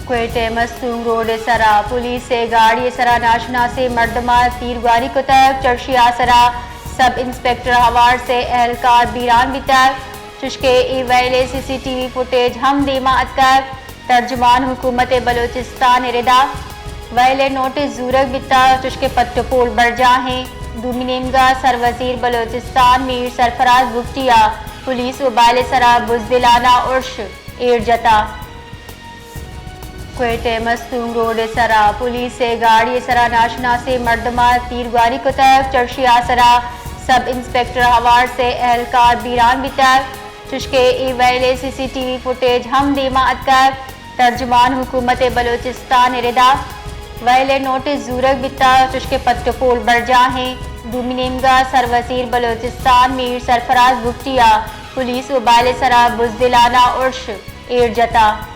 کوئٹہ ءِ مستونگ روڈ ءِ سرا پولیس ءِ گاڑی ءِ سرا ناشناسیں مردماں تیرگواری کتگ۔ چرشی ءِ سرا سب انسپکٹر ہوار سے اہلکار بیران بیتگ، چشکہ اے ویل ءِ سی سی ٹی وی فوٹیج ہم دیما اتکگ۔ ترجمان حکومت بلوچستان ءِ ردا ویل ءِ نوٹس زورگ بیتگ، چشکہ پٹ ءُ پول برجاہ ایں۔ دومی نیمگا سروزیر بلوچستان میر سرفراز بگٹی ءَ پولیس ءُ ویل ءِ سرا بزدلانہ ارش ایر جتگ۔ کوئٹہ ءِ مستونگ روڈ ءِ سرا پولیس ءِ گاڑی ءِ سرا ناشناسیں مردماں تیرگواری کتگ۔ چرشی ءِ سرا سب انسپکٹر ہوار سے اہلکار بیران بیتگ، چشکہ اے ویل ءِ سی سی ٹی وی فوٹیج ہم دیما اتکگ۔ ترجمان حکومت بلوچستان ءِ ردا ویل ءِ نوٹس زورگ بیتگ، چشکہ پٹ ءُ پول برجاہ ایں۔ دومی نیمگا سروزیر بلوچستان میر سرفراز بگٹی ءَ پولیس ءُ ویل ءِ سرا بزدلانہ ارش ایر جتگ۔